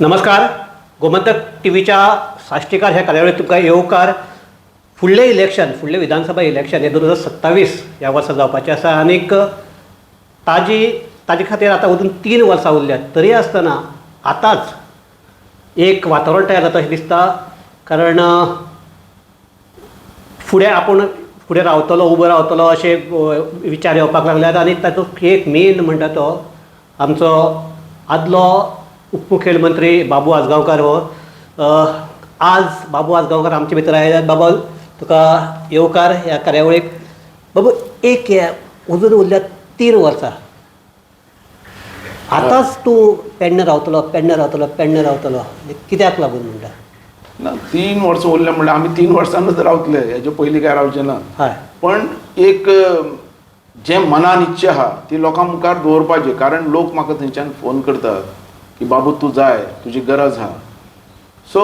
नमस्कार, गोमंतक टी व्हीच्या साश्टीकार ह्या कार्यावळीत तुमकां येवकार. फुडलें इलेक्शन, फुडलें विधानसभा इलेक्शन हें 2027 ह्या वर्सा जावपाचें आसा आनीक ताजे खातीर आतां अजून 3 वर्सां उरल्यात. तरी आसतना आतांच एक वातावरण तयार जाता अशें दिसता, कारण फुडें आपूण फुडें रावतलो, उबो रावतलो अशें विचार येवपाक लागल्यात. आनी तातूंत एक मेन म्हणटा तो आमचो आदलो उपमुखेलमंत्री बाबू आजगांवकार. हो आज बाबू आजगांवकार आमचे भितर आयल्यात. बाबा, तुका येवकार ह्या कार्यावळीक. बाबू, एक हे अजून उरल्यात 3 वर्सां, आतांच तूं पेडणे रावतलो, पेडणे रावतलो, पेडणे रावतलो, हें कित्याक लागून म्हणटा? ना, 3 वर्सां उरलें म्हणल्यार आमी 3 वर्सांनूच रावतले, हेजे पयलीं काय रावचे ना. पण एक जें मनान इच्छा आहा ती लोकां मुखार दवरपाची, कारण लोक म्हाका थंयच्यान फोन करतात की बाबू तूं जाय, तुजी गरज आहा. सो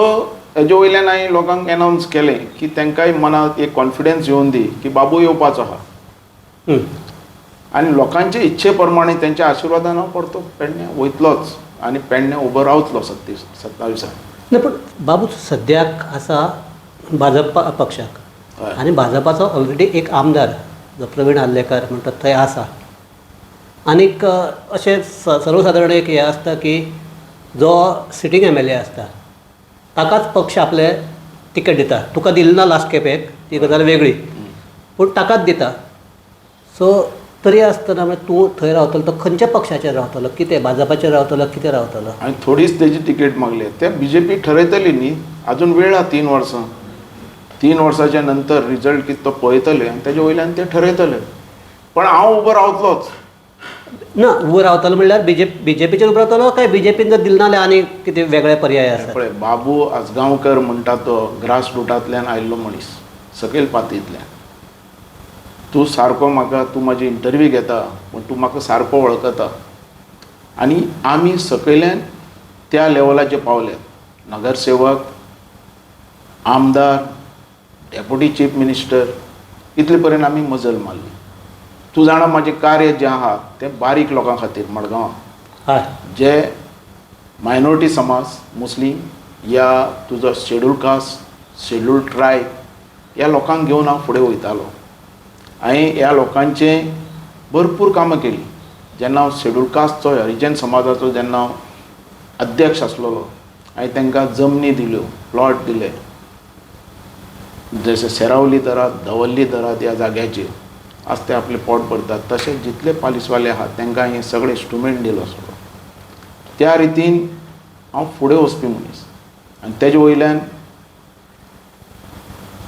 हेजे वयल्यान हांवें लोकांक एनावन्स केलें की तांकांय मनात एक कॉन्फिडन्स येवन दी की बाबू येवपाचो आहा. आनी लोकांचे इच्छे प्रमाणे, तेंच्या आशिर्वादान हांव परतो पेडण्यां वयतलोच आनी पेडण्यां उबो रावतलो 27साक. ना, पण बाबू सद्याक आसा भाजप पक्षाक आनी भाजपाचो ऑलरेडी एक आमदार जो प्रवीण आर्लेकर म्हणटा थंय आसा. आनीक अशें सर्वसादारण एक हें आसता की जो सिटींग एमएलए आसता ताकाच पक्ष आपले तिकेट दिता. तुका दिली ना लास्ट खेपेक, ती गजाल वेगळी, पूण ताकाच दिता. सो तरी आसतना म्हणजे तूं थंय रावतलो तो खंयच्या पक्षाचेर रावतलो, कितें भाजपाचेर रावतलो, कितें रावतलो? आनी थोडीच तेजी तिकेट मागली, ते बीजेपी ठरयतली न्ही. अजून वेळ आहा 3 वर्सां. 3 वर्साच्या नंतर रिजल्ट कितें तो पळयतले आनी तेजे वयल्यान ते ठरयतले, पण हांव उबो रावतलोच. ना, उबो रावतलो म्हणल्यार बीजेपीचेर उबो रावतलो काय बीजेपीन जर दिलें ना जाल्यार आनी कितें वेगळे पर्याय आसात? पळय, बाबू आजगांवकर म्हणटा तो ग्रास रुटांतल्यान आयिल्लो मनीस, सकयल पातींतल्यान. तूं सारको म्हाका, तूं म्हाजी इंटरव्यू घेता पूण तूं म्हाका सारको वळखता. आनी आमी सकयल्यान त्या लेवलाचेर पावल्यात, नगरसेवक, आमदार, डेप्युटी चीफ मिनिस्टर, इतले पर्यंत आमी मजल मारली. तूं जाणा, म्हाजें कार्य जें आहा तें बारीक लोकां खातीर मडगांवां, जे मायनॉरिटी समाज, मुस्लीम या तुजो शेड्यूल कास्ट, शेड्यूल ट्रायब, ह्या लोकांक घेवन हांव फुडें वयतालो. हांवें ह्या लोकांचें भरपूर कामां केलीं. जेन्ना हांव शेड्यूल कास्टचो, हरिजन समाजाचो जेन्ना हांव अध्यक्ष आसलेलो, हांवें तांकां जमनी दिल्यो, प्लॉट दिले, जशें सेरावली धरात, दवर्ली धरात, ह्या जाग्याचेर आज ते आपलें पोट भरतात. तशेंच जितले पालिसवाले आहात तांकां हांवें सगळे इंस्ट्रुमेंट दिलो सगळो. त्या रितीन हांव फुडें वचपी मनीस आनी तेजे वयल्यान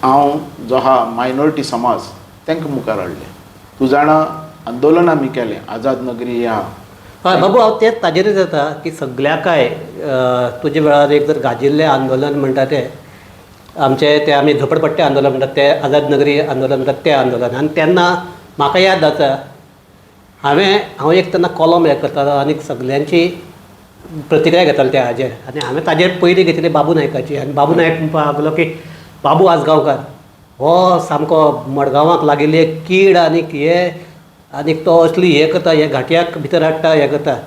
हांव जो आहा मायनॉरिटी समाज तांकां मुखार हाडलें. तूं जाणा, आंदोलन आमी केलें आझाद नगरी ह्या. हय बाबू, हांव तेच ताजेरच येता की सगल्याकाय तुजे वेळार एक जर गाजिल्लें आंदोलन म्हणटा तें आमचें तें आमी झोपडपट्टे आंदोलन म्हणटात तें, आझाद नगरी आंदोलन म्हणटात तें आंदोलन. आनी तेन्ना म्हाका याद जाता, हांव एक तेन्ना कॉलम हें करतालो आनी सगल्यांची प्रतिक्रिया घेतालो त्या हाजेर. आनी हांवें ताजेर पयलीं घेतिल्ली बाबू नायकाची. आनी बाबू नायक म्हणपाक लागलो की बाबू आजगांवकार हो सामको मडगांवाक लागिल्ली एक कीड आनीक हे आनीक तो असली हें करता, हे घाटयाक भितर हाडटा, हें करता.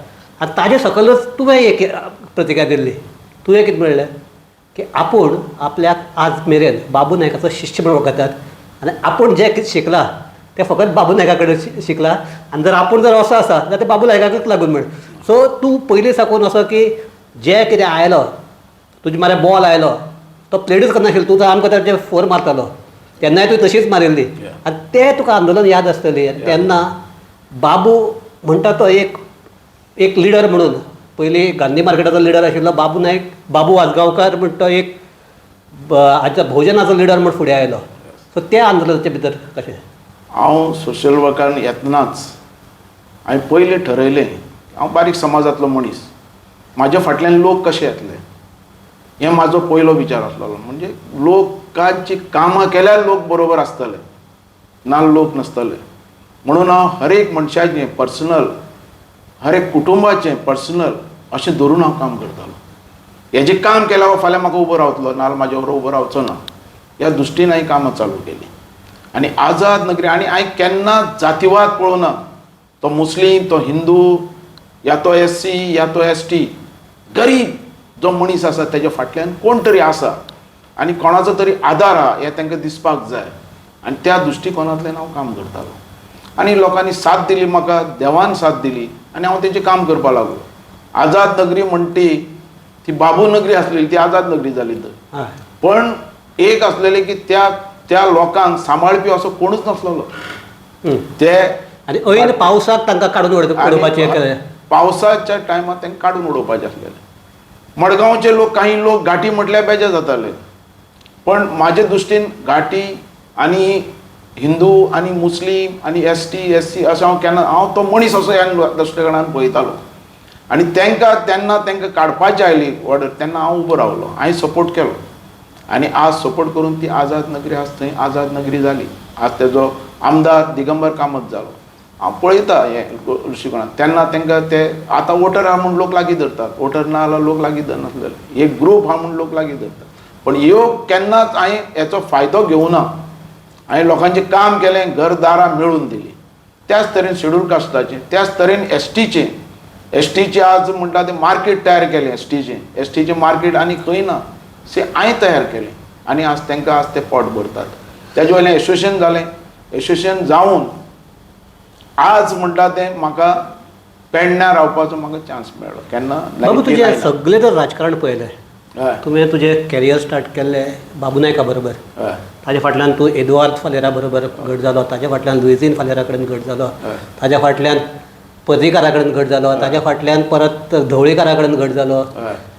आनी ताजे सकलच तुवें एक प्रतिक्रिया दिल्ली. तुवें कितें म्हणलें की आपूण आपल्याक आज मेरेन बाबू नायकाचो शिश्य म्हणून वळखतात आनी आपूण जें कितें शिकलां तें फकत बाबू नायका कडेन शिकलां आनी जर आपूण जर असो आसा जाल्यार तें बाबू नायकाकच लागून म्हण. सो तूं पयलीं साकून असो की जें कितें आयलो तुजे मरे बॉल आयलो तो प्लेडूच करनाशिल्लो, तूं तर आमकां ताजेर फोर मारतालो. तेन्नाय तुवें तशीच मारिल्ली. आनी तें तुका आंदोलन याद आसतली. आनी तेन्ना बाबू म्हणटा तो एक एक लिडर म्हणून पयलीं गांधी मार्केटाचो लिडर आशिल्लो बाबू नायक, बाबू आजगांवकार म्हण तो एक आजच्या भोवजनाचो लिडर म्हण फुडें आयलो. सो त्या आंदोलनाच्या भितर कशें? हांव सोशल वर्कान येतनाच हांवें पयलें ठरयलें, हांव बारीक समाजांतलो मनीस, म्हाज्या फाटल्यान लोक कशे येतले हें म्हाजो पयलो विचार आसलेलो. म्हणजे लोकांची कामां केल्यार लोक बरोबर आसतले, ना लोक नासतले. म्हणून हांव हर एक मनशाचें पर्सनल, हर एक कुटुंबाचें पर्सनल अशें धरून हांव काम करतालो. हेजें काम केल्यार फाल्यां म्हाका उबो रावतलो, नाजाल्यार म्हाज्या बरोबर उबो रावचो ना, ह्या दृश्टीन हांवें कामां चालू केलीं. आनी आझाद नगरी, आनी हांवें केन्ना जातीवाद पळोवना, तो मुस्लीम, तो हिंदू, या तो एससी या तो एसटी, गरीब जो मनीस आसा तेज्या फाटल्यान कोण तरी आसा आनी कोणाचो तरी आदार आहा हें तांकां दिसपाक जाय आनी त्या दृश्टिकोनांतल्यान हांव काम करतालो आनी लोकांनी साथ दिली म्हाका, देवान साथ दिली आनी हांव तेंचें काम करपाक लागलो. आझाद नगरी म्हणटी ती बाबू नगरी आसलेली ती आझाद नगरी जाली तर, पण एक आसलेलें की त्या त्या लोकांक सांबाळपी असो कोणूच नासलेलो. ते आनी ऐन पावसाक तांकां काडून उडोवपाचें, पावसाच्या टायमार तांकां काडून उडोवपाचें आसलेलें. मडगांवचे लोक, काही लोक घाटी म्हटल्यार बेजार जाताले, पण म्हाजे दृश्टीन घाटी आनी हिंदू आनी मुस्लीम आनी एस टी एस सी अशें हांव केन्ना, हांव तो मनीस असो ह्या दृश्टिकोणान पळयतालो. आनी तांकां तेन्ना तांकां काडपाची आयली ऑर्डर तेन्ना हांव उबो रावलो, हांवें सपोर्ट केलो आनी आज सपोर्ट करून ती आझाद नगरी आज थंय आझाद नगरी जाली. आज तेजो आमदार दिगंबर कामत जालो. हांव पळयता हें दृश्टिकोणान तेन्ना तांकां ते आतां वोटर आहा म्हूण लोक लागीं धरतात, वोटर ना जाल्यार लोक लागीं धरनासलेले, एक ग्रूप आहा म्हूण लोक लागीं धरतात. पण ह्यो केन्नाच हांवें हेचो फायदो घेवना. हांवें लोकांचें काम केलें, घरदारां मेळून दिलीं. त्याच तरेन शेड्यूल कास्टाचें, त्याच तरेन एस टीचें, एस टीचें आज म्हणटा तें मार्केट तयार केलें. एस टीचें, एस टीचें मार्केट आनी खंय ना, से हांवें तयार केलें आनी आज तांकां आज ते पोट भरतात. तेजे वयल्यान एसोसिएशन जालें, एसोसिएशन जावन आज म्हणटा तें म्हाका पेडण्या रावपाचो म्हाका चान्स मेळ्ळो. केन्ना बाबू तुजें सगळें जर राजकारण पळयलें, तुवें तुजें कॅरियर स्टार्ट केल्लें बाबू नायका बरोबर, ताज्या फाटल्यान तूं एदुआर्द फालेरा बरोबर घट जालो, ताज्या फाटल्यान लुइझीन फालेरा कडेन घट जालो, ताज्या फाटल्यान पर्रीकारा कडेन घट जालो, ताज्या फाटल्यान परत ढवळीकारा कडेन घट जालो,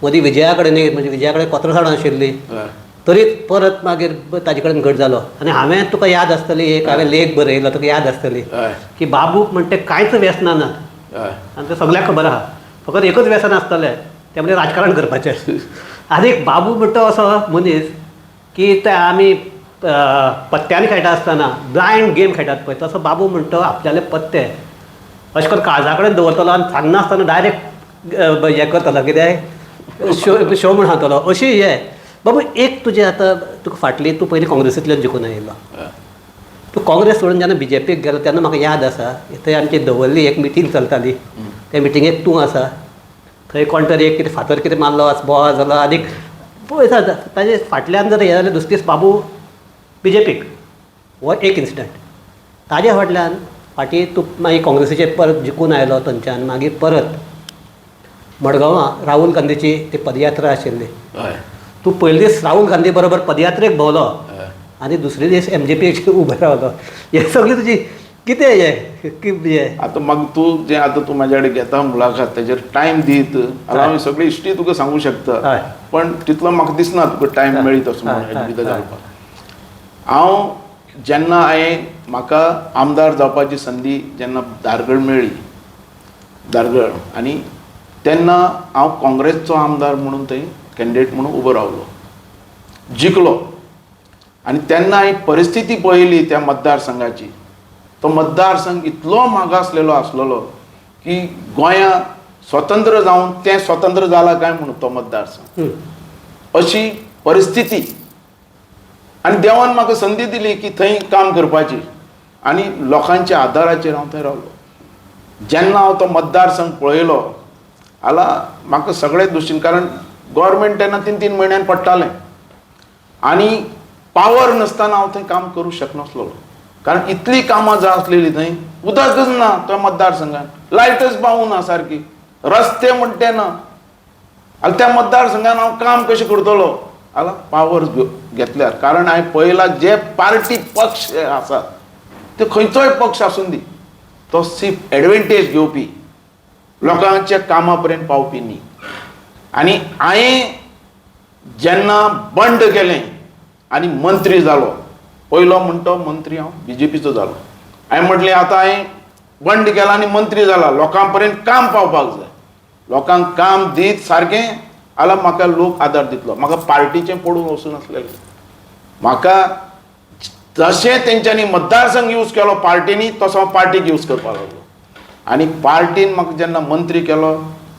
मदीं विजया कडेन, म्हणजे विजया कडेन कोत्रसाणां आशिल्ली, तरी परत मागीर ताजे कडेन घट जालो. आनी हांवें तुका याद आसतली एक हांवें लेख बरयलो, तुका याद आसतली की बाबूक म्हणटे कांयच व्यसनां ना आनी तें सगळ्याक खबर आहा, फकत एकूच व्यसन आसतलें तें म्हणजे राजकारण करपाचें. आनी एक बाबू म्हणटा असो मनीस की ते आमी पत्त्यांनी खेळटा आसतना ब्लायंड गेम खेळटात पळय, तसो बाबू म्हणटा आपल्याले पत्ते अशें करून काळजा कडेन दवरतलो आनी सांगनासतना डायरेक्ट हें करतलो, कितें शो शो म्हूण सांगतलो अशी हें. बाबू एक तुजें आतां तुका फाटली, तूं पयलीं काँग्रेसींतल्यान जिखून आयिल्लो, तूं काँग्रेस सोडून जेन्ना बी जे पीक गेलो तेन्ना म्हाका याद आसा थंय आमची दवर्ली एक मिटींग चलताली, त्या मिटिंगेक तूं आसा, थंय कोण तरी एक कितें फातर कितें मारलो बोवाळ जालो आनी पळय ताजे फाटल्यान जर हें जाल्यार दुसरे दीस बाबू बी जे पीक, हो एक इन्सिडंट. ताज्या फाटल्यान फाटीं तूं मागीर काँग्रेसीचेर परत जिखून आयलो थंयच्यान, मागीर परत मडगांवां राहुल गांधीची ती पदयात्रा आशिल्ली, तूं पयले दीस राहुल गांधी बरोबर पदयात्रेक भोंवलो आनी दुसरे दीस एम जे पीक उबो रावलो. हें सगळें तुजी कितें हें की हें आतां म्हाका तूं जें आतां तूं म्हाज्या कडेन घेता मुलाखत तेजेर टायम दीत जाल्यार हांव सगळी हिस्ट्री तुका सांगूंक शकता, पण तितलो म्हाका दिसना तुका टायम मेळीत असो म्हणून भितर घालपाक. हांव जेन्ना हांवें म्हाका आमदार जावपाची संदी जेन्ना धारगळ मेळ्ळी, धारगळ, आनी तेन्ना हांव काँग्रेसचो आमदार म्हणून थंय कॅन्डिडेट म्हणून उबो रावलो, जिखलो. आनी तेन्ना हांवें परिस्थिती पळयली त्या मतदारसंघाची. तो मतदारसंघ इतलो मागासलेलो आसलेलो की गोंया स्वतंत्र जावन तें स्वतंत्र जालां काय म्हणून तो मतदारसंघ, अशी परिस्थिती. आनी देवान म्हाका संदी दिली की थंय काम करपाची आनी लोकांच्या आदाराचेर हांव थंय रावलो. जेन्ना हांव तो मतदारसंघ पळयलो जाल्यार म्हाका सगळे दृश्टीन, कारण गव्हर्मेंट तेन्ना 3-3 म्हयन्यान पडटालें आनी पावर नासतना हांव थंय काम करूं शकनासलो, कारण इतली कामां जाय आसलेली थंय, उदकच ना त्या मतदारसंघान, लायटच पावूं ना सारकी, रस्ते म्हणटे ना, आनी त्या मतदारसंघान हांव काम कशें करतलो जाल्यार पावर घेतल्यार. कारण हांवें पळयलां जे पार्टी पक्ष आसात ते खंयचोय पक्ष आसूं दी, तो सिर्फ एडवेंटेज घेवपी, लोकांच्या कामा पर्यंत पावपी न्ही. आनी हांवें जेन्ना बंड केलें आनी मंत्री जालो, पयलो म्हणटो मंत्री हांव बी जे पीचो जालो. हांवें म्हटलें आतां हांवें बंड केलां आनी मंत्री जाला, लोकां पर्यंत काम पावपाक जाय, लोकांक काम दीत सारकें जाल्यार म्हाका लोक आदार दितलो. म्हाका पार्टीचें पडून वचूं नासलेलें, म्हाका जशें तेंच्यांनी मतदारसंघ यूज केलो पार्टींनी तसो हांव पार्टीक यूज करपाक लागलो. आनी पार्टीन म्हाका जेन्ना मंत्री केलो,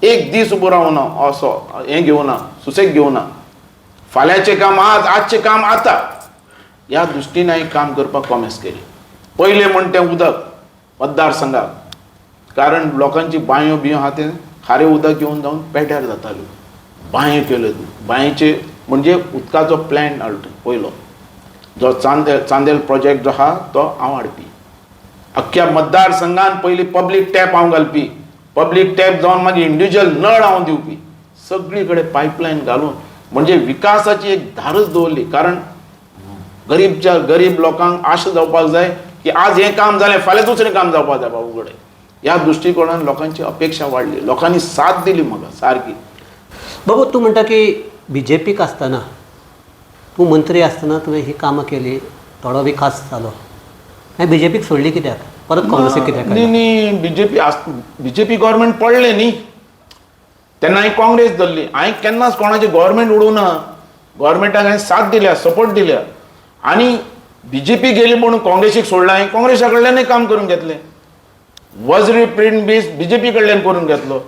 एक दीस उबो रावना, असो हें घेवना, सुसेग घेवना, फाल्यांचें काम आज, आजचें काम आतां, ह्या दृश्टीन हांवें काम करपाक कॉमेस केली. पयलें म्हण तें उदक मतदारसंघाक, कारण लोकांची बांयो बियो आहा तें खारें उदक येवन जावन पेड्ड्यार जाताल्यो. बांयो केल्यो, बांयचे म्हणजे उदकाचो प्लॅन हाडलो पयलो, जो चांदेल प्रोजेक्ट जो आहा तो हांव हाडपी. अख्ख्या मतदारसंघान पयली पब्लीक टॅप हांव घालपी, पब्लीक टॅप जावन मागीर इंडिविज्युअल नळ हांव दिवपी, सगळी कडेन पायपलायन घालून म्हणजे विकासाची एक धारच दवरली. कारण गरीबच्या गरीब लोकांक आशा जावपाक जाय की आज हें काम जालें फाल्यां दुसरें काम जावपाक जाय बाबू कडेन. ह्या दृश्टिकोणान लोकांची अपेक्षा वाडली, लोकांनी साथ दिली म्हाका सारकी. बाबू तूं म्हणटा की बीजेपीक आसतना तूं मंत्री आसतना तुवें ही कामां केली, थोडो विकास जालो, मागीर बीजेपीक सोडली कित्याक, परत काँग्रेसीक कित्याक? न्ही न्ही, बीजेपी गव्हर्मेंट पडलें न्ही तेन्ना हांवें काँग्रेस धरली. हांवें केन्नाच कोणाचें गव्हर्मेंट उडोवंक ना, गव्हर्मेंटाक हांवें साथ दिल्या, सपोर्ट दिल्या. आनी बीजेपी गेली म्हणून काँग्रेसीक सोडला, हांवें काँग्रेसा कडल्यानय काम करून घेतलें. वज्री प्रिंट ब्रीज बीजेपी कडल्यान करून घेतलो,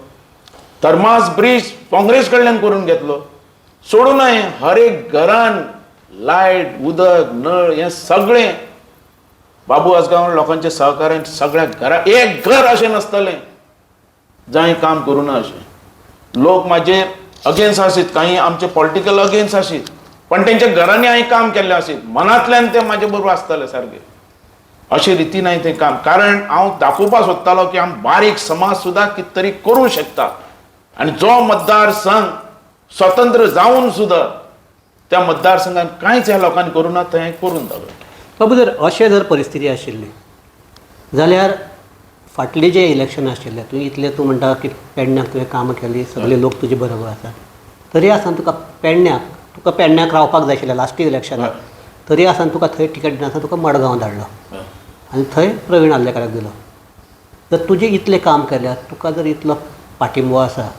थर्मास ब्रीज काँग्रेस कडल्यान करून घेतलो. सोडून हांवें हर एक घरान लायट, उदक, नळ हें सगळें बाबू आजगांव लोकांच्या सहकार्यान सगळ्या घरा, एक घर अशें नासतलें जांय काम करूं ना अशें. लोक म्हाजे अगेन्स्ट आसीत, कांय आमचे पॉलिटिकल अगेन्स्ट आसीत, पण तेंच्या घरांनी हांवें काम केल्लें आसीत, मनांतल्यान ते म्हाजे बरोबर आसताले सारके. अशे रितीन हांवें तें काम, कारण हांव दाखोवपाक सोदतालो की आम बारीक समाज सुद्दां कितें तरी करूं शकता. आनी जो मतदारसंघ स्वतंत्र जावन सुद्दां त्या मतदारसंघान कांयच ह्या लोकांनी करूं ना, तें करून दाखयलें. बाबू जर अशें जर परिस्थिती आशिल्ली जाल्यार फाटलें जें इलेक्शन आशिल्लें, तूं इतलें तूं म्हणटा की पेडण्याक तुवें कामां केली, सगळे लोक तुजे बरोबर आसात, तरी आसतना तुका पेडण्याक रावपाक जाय आशिल्लें लास्ट इलेक्शनाक, तरी आसतना तुका थंय टिकेट दिनासतना तुका मडगांव धाडलो आनी थंय प्रवीण आर्लेकाराक दिलो. जर तुजें इतलें काम केल्यार, तुका जर इतलो पाठिंबो आसा,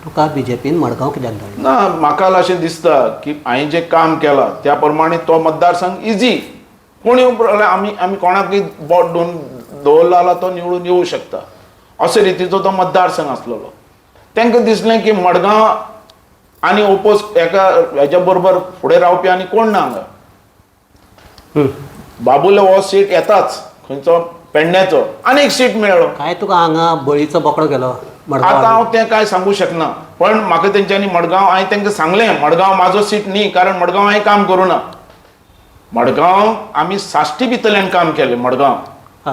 तुका बीजेपीन मडगांव कित्याक धाडलो? ना, म्हाका अशें दिसता की हांवें जें काम केलां त्या प्रमाणे तो मतदारसंघ इजी कोणी आमी आमी कोणाकूय बोट दवरून दवरलो जाल्यार तो निवडून येवं शकता अशे रितीचो तो मतदारसंघ आसलेलो. तांकां दिसलें की मडगांव आनी ओपोज एका हेज्या बरोबर फुडें रावपी आनी कोण ना हांगा. बाबुलो हो सीट येताच खंयचो पेडण्याचो आनी एक सीट मेळ्ळो. काय तुका हांगा बळीचो बोकडो गेलो मडगांव? आतां हांव तें कांय सांगूं शकना, पण म्हाका तेंच्यांनी मडगांव हांवें तांकां सांगलें मडगांव म्हाजो सीट न्ही, कारण मडगांव हांवें काम करूं ना. मडगांव आमी साश्टी भितरल्यान काम केलें. मडगांव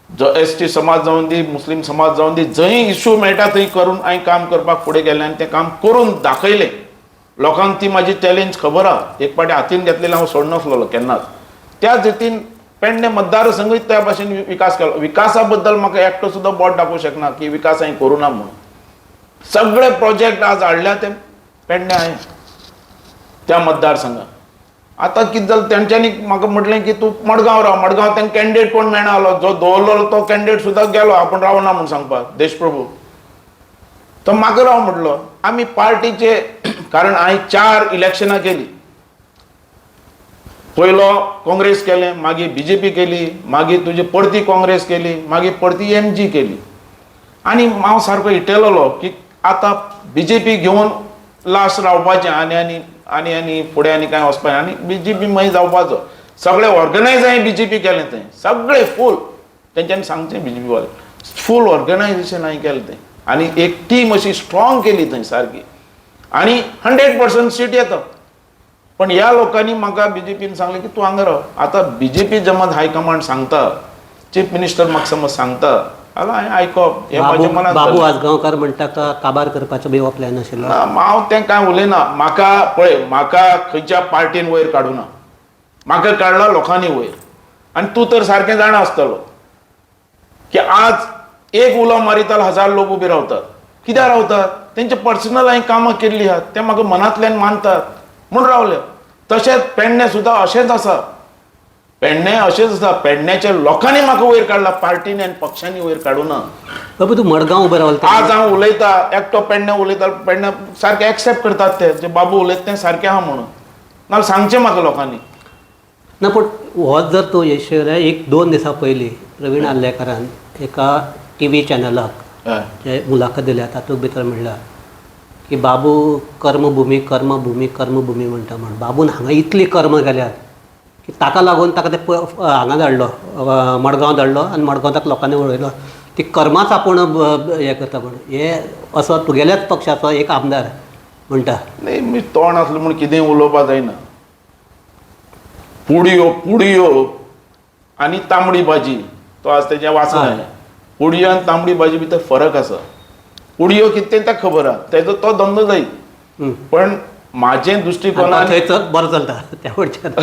जो एस टी समाज जावन दी, मुस्लीम समाज जावन दी, जंय इशू मेळटा थंय करून हांवें काम करपाक फुडें गेलें आनी तें काम करून दाखयलें लोकांक. ती म्हाजी चॅलेंज खबर आहा, एक पाटी हातीन घेतलेलें हांव सोडनासलेलो केन्नाच. त्याच रितीन पेडणे मतदारसंघूय त्या भाशेन विकास केलो. विकासा बद्दल म्हाका एकटो सुद्दां बोट दाखोवंक शकना की विकास हांवें करूं ना म्हणून. सगळे प्रोजेक्ट आज हाडल्या ते पेडणे हांवें त्या मतदारसंघात. आतां कितें जालें, तेंच्यांनी म्हाका म्हटलें की तूं मडगांव राव. मडगांव तांकां कॅन्डिडेट कोण मेळना जालो, जो दवरलेलो तो कॅन्डिडेट सुद्दां गेलो, आपूण रावना म्हूण सांगपाक देशप्रभू, तो म्हाका राव म्हटलो. आमी पार्टीचे, कारण हांवें 4 इलेक्शनां केली. पयलो काँग्रेस केलें, मागीर बीजेपी केली, मागीर तुजी परती काँग्रेस केली, मागीर परती एमजी केली. आनी हांव सारको इटेलेलो की आतां बीजेपी घेवन लास्ट रावपाचें आनी आनी आनी आनी फुडें आनी कांय वचपाचें आनी बीजेपी मागीर जावपाचो. सगळे ऑर्गनायज हांवें बीजेपी केलें, तें सगळे फूल तेंच्यांनी सांगचें बीजेपी वाले फूल ऑर्गनायजेशन हांवें केलें तें, आनी एक टीम अशी स्ट्रॉंग केली थंय सारकी, आनी 100% सीट येता. पण ह्या लोकांनी म्हाका बीजेपीन सांगलें की तूं हांगा राव. आतां बीजेपी जमत हायकमांड सांगता, चीफ मिनिस्टर म्हाका समज सांगता जाल्यार हांवें आयकप हें म्हाज्या मनांत. बाबू आजगांवकार म्हणटा का काबार करपाचो बी हो प्लॅन आशिल्लो? हांव तें कांय उलयना. म्हाका पळय, म्हाका खंयच्या पार्टीन वयर काडूना, म्हाका काडला लोकांनी वयर. आनी तूं तर सारकें जाणा आसतलो की आज एक उलो मारीत जाल्यार 1000 लोक उबे रावतात. कित्याक रावतात? तेंचे पर्सनल हांवें कामां केल्लीं आहात, ते म्हाका मनांतल्यान मानतात म्हूण रावले. तशेंच पेडणे सुद्दां अशेंच आसा, पेडणे अशेंच आसा, पेडण्याच्या लोकांनी म्हाका वयर काडला, पार्टीन आनी पक्षांनी वयर काडूना. बाबू तूं मडगांव उबो रावलो आज हांव उलयता एकटो पेडणे उलयता, पेडणे सारकें एक्सेप्ट करतात ते जे बाबू उलयता तें सारकें आहा म्हणून, नाल्यार सांगचें म्हाका लोकांनी ना. पूण हो जर तूं येयशे 1-2 दिसां पयलीं प्रवीण आर्लेकारान एका टी व्ही चॅनलाक जे मुलाखत दिल्या तातूंत भितर म्हणलां की बाबू कर्मभुमी कर्मभुमी कर्मभुमी म्हणटा म्हण, बाबून हांगा इतली कर्म केल्यात की ताका लागून ताका ते हांगा धाडलो, मडगांव धाडलो आनी मडगांव ताका लोकांनी उडयलो, ती कर्माच आपूण हें करता म्हण. हे असो तुगेल्याच पक्षाचो एक आमदार म्हणटा. न्ही, मी तोंड आसलें म्हूण कितेंय उलोवपा जायना. पुडयो पुडयो आनी तांबडी भाजी, तो आज तेजें वाचना. पुडयो आनी तांबडी भाजी भितर फरक आसा. पुडयो कितें तें ताका खबर आहा, तेजो तो धंदो जायत. पण म्हाजें दृश्टिकोनान थंय बरो चलता त्या वटच्यान.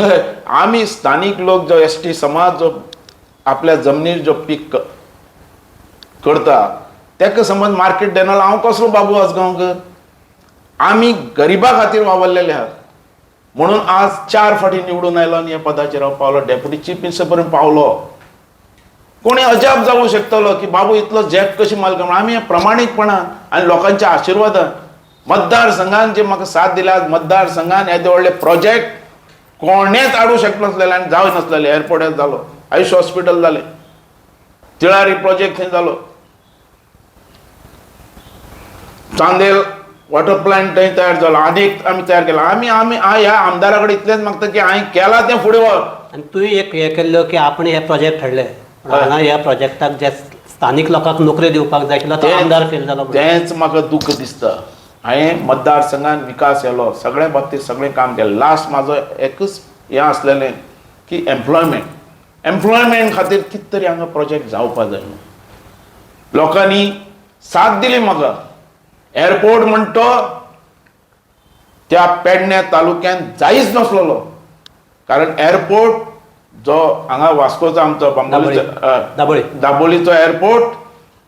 आमी स्थानीक लोक जो एस टी समाज जो आपल्या जमनीर जो पीक करता तेका समज मार्केट देना, हांव कसलो बाबू आजगांवकर? आमी गरिबा खातीर वावरलेले आहात म्हणून आज 4 फावटी निवडून आयलो आनी ह्या पदाचेर हांव पावलो, डेप्युटी चीफ मिनिस्टर पर्यंत पावलो. कोणी अजाप जावूं शकतलो की बाबू इतलो झेप कशी मारलो म्हणून. आमी प्रमाणीकपणान आनी लोकांच्या आशिर्वादान मतदारसंघान जे म्हाका साथ दिल्या, आज मतदारसंघान येदे व्हडले प्रोजेक्ट कोणेच हाडूंक शकनासलेले आनी जावं नासलेले. एअरपोर्ट जालो, आयुष हॉस्पिटल जालें, तिळारी प्रोजेक्ट थंय जालो, चांदेल वॉटर प्लांट थंय तयार जालो, आनी एक आमी तयार केला. आमी आमी ह्या आमदारा कडेन इतलेंच मागता की हांवें केलां तें फुडें व्हर. आनी तुवें एक हें केल्लो की आपण हे प्रोजेक्ट हाडले, हांगा ह्या प्रोजेक्टाक जे स्थानीक लोकांक नोकरी दिवपाक जाय आशिल्लो तो आमदार फेल जालो. तेंच म्हाका दुख्ख दिसता. हांवें मतदारसंघान विकास केलो, सगळ्या बाबतींत सगळें काम केलें. लास्ट म्हाजो एकूच हें आसलेलें की एम्प्लॉयमेंट, एम्प्लॉयमेंट खातीर कितें तरी हांगा प्रोजेक्ट जावपा जाय न्हू. लोकांनी साथ दिली म्हाका. एअरपोर्ट म्हणटो त्या पेडण्या तालुक्यान जायच नासलेलो, कारण एअरपोर्ट जो हांगा वास्कोचो आमचो बांबोळीचो दाबोळीचो एअरपोर्ट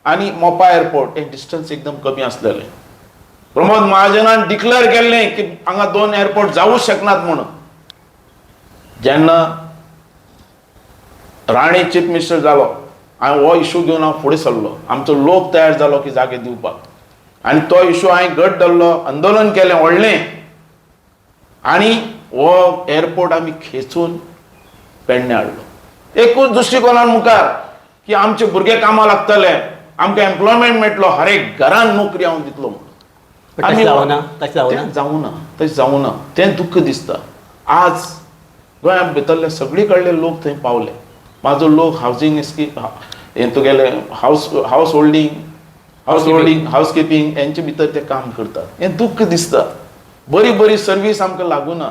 आनी मोपा एअरपोर्ट हे डिस्टन्स एकदम कमी आसलेलें. प्रमोद महाजनान डिक्लेअर केल्लें की हांगा 2 एअरपोर्ट जावूंक शकनात म्हणून. जेन्ना राणे चीफ मिनिस्टर जालो, हांवें हो इशू घेवन हांव फुडें सरलो. आमचो लोक तयार जालो की जागे दिवपाक, आनी तो इशू हांवें घट धरलो, आंदोलन केलें व्हडलें, आनी हो एअरपोर्ट आमी खेचून पेडणे हाडलो. एकूच दृश्टिकोनान मुखार की आमचे भुरगे कामां लागतले, आमकां एम्प्लॉयमेंट मेळटलो, हर एक घरान नोकरी हांव दितलो म्हणून. तशें जावना, तशें जावना, तें दुख्ख दिसता. आज गोंया भितरले सगळे कडले लोक थंय पावले. म्हाजो लोक हावजींग स्कीम हें तुगेलें house house holding house holding house keeping हेंचे भितर ते काम करतात. हें दुख्ख दिसता. बरी बरी सर्वीस आमकां लागूना.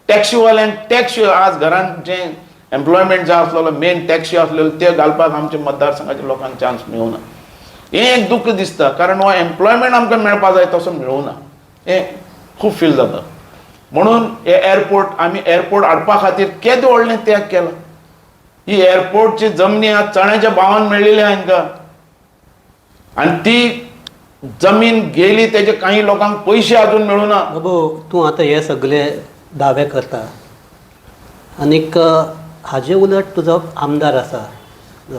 टॅक्सीवाल्यांक टॅक्सी आज घरान जें एम्प्लॉयमेंट जाय आसलेलो मेन टॅक्सी आसलेलो ते घालपाक आमच्या मतदारसंघाच्या लोकांक चान्स मेळना. हें एक दुख्ख दिसता, कारण हो एम्प्लॉयमेंट आमकां मेळपा जाय तसो मेळना. हें खूब फील जाता. म्हणून हे एअरपोर्ट आमी एअरपोर्ट हाडपा खातीर केदें व्हडलें त्याग केला. ही एअरपोर्टची जमनी आज चण्याच्या भावान मेळिल्ली हांकां, आनी ती जमीन गेली तेजे काही लोकांक पयशे अजून मेळूना. बाबू, तूं आतां हे सगळे दावे करता आनीक हाजे उलट तुजो आमदार आसा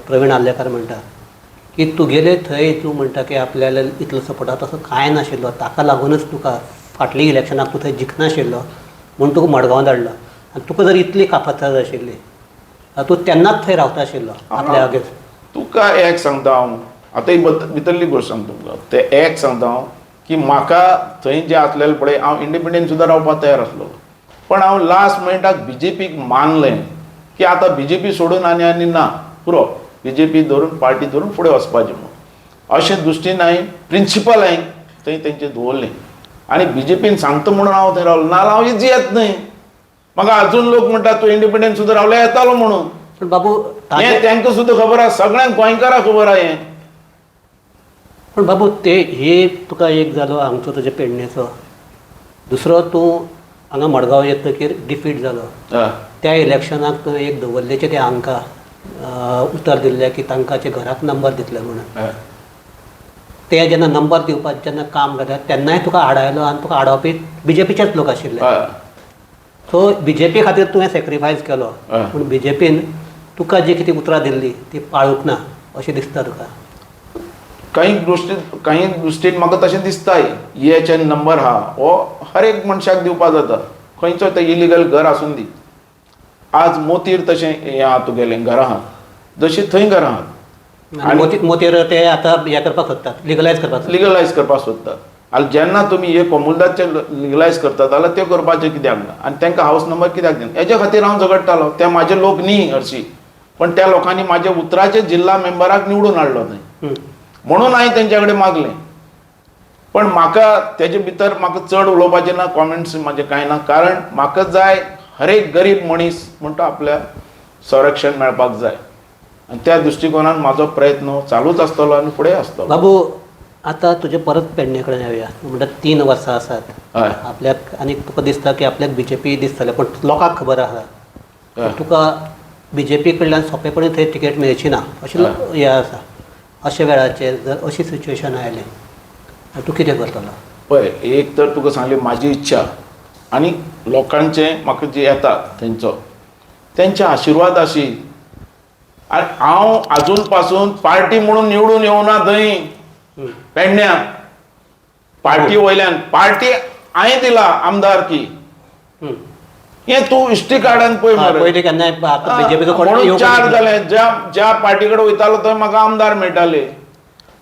प्रवीण आर्लेकार म्हणटा की तुगेले थंय तूं म्हणटा की आपल्याला इतलो सपोर्ट आसा, तसो कांय नाशिल्लो, ताका लागूनच तुका फाटली इलेक्शनाक तूं थंय जिखनाशिल्लो म्हूण तुका मडगांव धाडलो. आनी तुका जर इतली कापासाद आशिल्ली तूं तेन्नाच थंय रावता आशिल्लो आपल्या अगेन्स्ट. तुका एक सांगता हांव, आतां एक भितरली गोश्ट सांगता तुमकां. ते एक सांगता हांव की म्हाका थंय जें आसलेलें पळय, हांव इंडिपेंडंट सुद्दां रावपाक तयार आसलो, पण हांव लास्ट मिनटाक बी जे पीक मानलें की आतां बी जे पी सोडून आनी आनी ना पुरो, बी जे पी धरून पार्टी धरून फुडें वचपाचें म्हणून. अशें दृश्टीन हांवें प्रिंसिपल हांवें थंय तेंचें दवरलें आनी बी जे पीन सांगता म्हणून हांव थंय रावलो, ना हांव इजी येत न्हय. म्हाका अजून लोक म्हणटा तूं इंडिपेंडंट सुद्दां रावले येतालो म्हणून. पण बाबू हें तांकां सुद्दां खबर आसा, सगळ्यांक गोंयकारांक खबर आसा हें. पण बाबू ते हे तुका एक जालो हांगचो तुज्या पेडणेचो, दुसरो तूं हांगा मडगांव येतकीर डिफीट जालो. त्या इलेक्शनाक तुवें एक दवरलेचें ते हांकां उतर दिल्लें की तांकां घराक नंबर दितले म्हणून. ते जेन्ना नंबर दिवपाक जेन्ना काम जालें तेन्नाय तुका आडायलो आनी तुका आडावपी बी जे पीचेच लोक आशिल्ले. सो बी जे पी खातीर तुवें सॅक्रिफायस केलो, पूण बी जे पीन तुका जी कितें उतरां दिल्ली ती पाळूंक ना अशें दिसता तुका? काही दृश्टीन म्हाका तशें दिसताय. ई एच एन नंबर आहा हो हर एक मनशाक दिवपा जाता, खंयचो ते इलिगल घर आसून दी. आज मोतीर तशें हें आहा तुगेलें घरां आहा, जशीं थंय घरां आहा. आनी मोतीर ते आतां हें करपाक सोदतात, लिगलायज करपाक लिगलायज करपाक सोदतात. आनी जेन्ना तुमी हे कोमुलदादचे लिगलायज करतात जाल्यार त्यो करपाचें कित्याक ना आनी तांकां हावस नंबर कित्याक दिना, हेजे खातीर हांव झगडटालो. ते म्हाजे लोक न्ही हरशी, पण त्या लोकांनी म्हाज्या उतराचे जिल्ला मेंबराक निवडून हाडलो न्हय, म्हणून हांवें तेंच्या कडेन मागलें. पण म्हाका तेजे भितर म्हाका चड उलोवपाचें ना, कॉमेंट्स म्हाजे कांय ना, कारण म्हाका जाय हर एक गरीब मनीस म्हणटा आपल्या संरक्षण मेळपाक जाय आनी त्या दृश्टिकोनान म्हाजो प्रयत्न चालूच आसतलो आनी फुडें आसतलो. बाबू आतां तुजें परत पेडणे कडेन येवया. म्हणटा 3 वर्सां आसात हय. आपल्याक आनी तुका दिसता की आपल्याक बीजेपी दिसतलें, पूण लोकांक खबर आसा हय. तुका बीजेपी कडल्यान सोंपेपणी थंय तिकेट मेळची ना अशें हें आसा. अशा वेळाचेर जर अशी सिच्युएशन आयलें तूं कितें करतलो? पळय, एक तर तुका सांगली म्हाजी इच्छा आनी लोकांचे म्हाका जे येता तेंचो तेंचे आशिर्वाद आशी. आनी हांव आजून पासून पार्टी म्हणून निवडून येवना थंय पेडण्या पार्टी वयल्यान, पार्टी हांवें दिला आमदार की हें तूं इश्टी कार्डान पळय मरे. पयलीं केन्नाय बीजेपीचो कोण म्हणून 4 जाले, ज्या ज्या पार्टी कडेन वयतालो थंय म्हाका आमदार मेळटाले.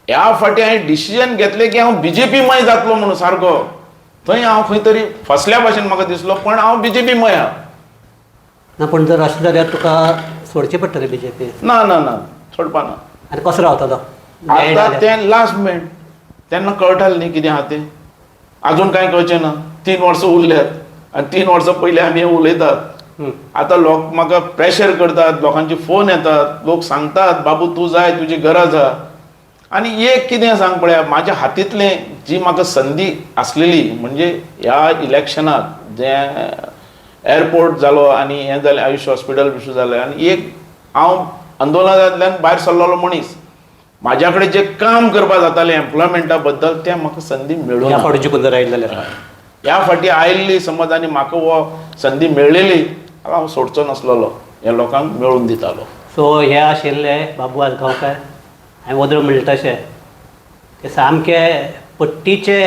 ह्या फाटी हांवें डिसिजन घेतलें की हांव बीजेपी मय जातलो म्हणून सारको. थंय हांव खंय तरी फसल्या भाशेन म्हाका दिसलो, पण हांव बीजेपी मय आहा. ना, पूण जर अशें जाल्यार तुका सोडचें पडटलें बीजेपी. ना ना ना, सोडपा ना. आनी कसो रावतलो? आतां तें लास्ट मिनट तेन्ना कळटालें न्ही कितें आहा तें, आजून कांय कळचें ना. 3 वर्सां उरल्यात आनी 3 वर्सां पयलीं आमी उलयतात. आतां लोक म्हाका प्रेशर करतात, लोकांचे फोन येतात, लोक सांगतात बाबू तूं जाय, तुजी गरज आहा. आनी एक कितें सांग पळया, म्हाज्या हातींतलें जी म्हाका संदी आसलेली म्हणजे ह्या इलेक्शनाक जें एअरपोर्ट जालो आनी हें जालें, आयुश हॉस्पिटल बिशू जालें, आनी एक हांव आंदोलनांतल्यान भायर सरलेलो मनीस, म्हाज्या कडेन जें काम करपा जातालें एम्प्लॉयमेंटा बद्दल तें म्हाका संदी मेळूं ह्या फावटी जिखून जर आयलें जाल्यार ह्या फाटी आयिल्ली समज आनी म्हाका हो संदी मेळ्ळेली जाल्यार हांव सोडचो नासलेलो, ह्या लोकांक मेळून दितालो. सो हे आशिल्ले बाबू आजगांवकार. हांवें वदळ म्हणलें तशें ते सामके पट्टीचे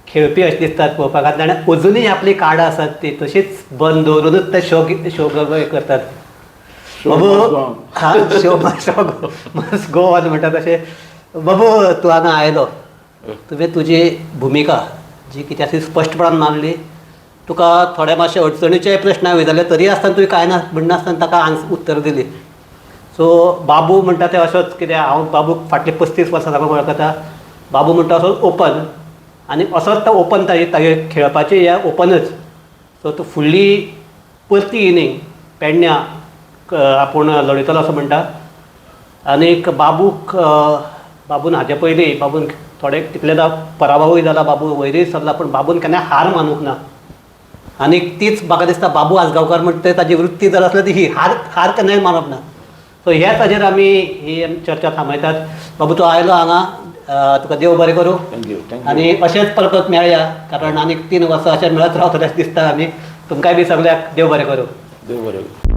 खेळपी अशें दिसतात पळोवपाक, आनी अजुनूय आपलीं कार्डां आसात ती तशीच बंद दवरुनूच ते शो शो करतात. बाबू हा, शो मस्ट गो ऑन म्हणटा तशें. बाबू तूं हांगा आयलो, तुवें तुजी भुमिका जी कितें आसा ती स्पश्टपणान मांडली. तुका थोडे मातशे अडचणीचे प्रश्न हांवें विचारले तरी आसतना तुवें कांय ना म्हणनासतना ताका उत्तर दिली. सो बाबू म्हणटा ते अशोच कितें, हांव बाबूक फाटलीं 35 वर्सां साकून वळखता. बाबू म्हणटा असोच ओपन, आनी असोच तो ओपन तागे खेळपाचें हें ओपनच. सो तो फुडली परती इनींग पेडण्या आपूण लडयतलो असो म्हणटा. आनीक बाबूक बाबून हाजे पयलीं बाबून थोडे तितले पराभवूय जाला, बाबू वयरूय सरला, पूण बाबून केन्ना हार मानूंक ना. आनीक तीच म्हाका दिसता बाबू आजगांवकार म्हणटा ते ताजी वृत्ती जर आसली ती ही हार हार केन्नाय मानप ना. सो ह्या ताजेर आमी ही चर्चा थांबयतात. बाबू तूं आयलो हांगा, तुका देव बरें करूं. Thank you thank you. आनी अशेंच परत मेळया, कारण आनीक 3 वर्सां अशें मेळत रावतलें अशें दिसता. आमी तुमकांय बी सगळ्याक देव बरें करूं. देव बरें करूं.